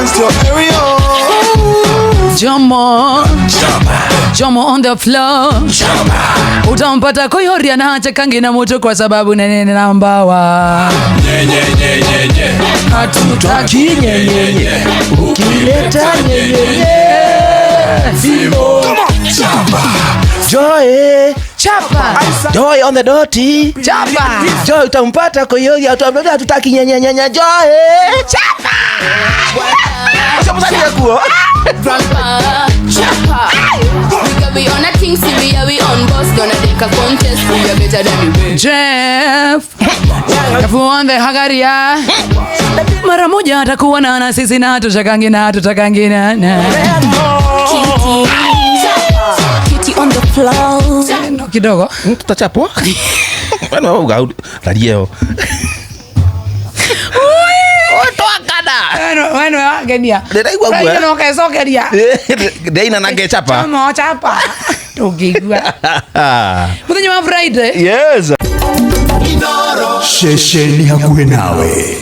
Stereo. Jomo Jomo on the floor, utampata koyoria na hachakangi na moto kwa sababu nenene na mbawa hatutaki Kinyenyenye ukileta nyenyenye fimbo. Joy, chapa Joy on the doti. Chapa. Joy utampata Koyogi, utampata, hatutaki nyenyenyenye Joy. Chapa. Chapa. Grandpa, chopper. We got we on a thing, see we are we on boss. Gonna take a contest, we are better than the rest. Jeff Kafuanze hagaria mara moja atakuwa na sisi na hatuchakangi na hatutakangi na na Kitty, kitty on the floor. No, kidogo. Tutachapwa. Wewe uga tharie. Weno wagenia. Ndĩraigua guoya. No kecokeria. Ndeina na ngechapa. Mo chapa tũngĩigua mũthenya wa Friday. Yes. Ceceni hakuhĩ nawe.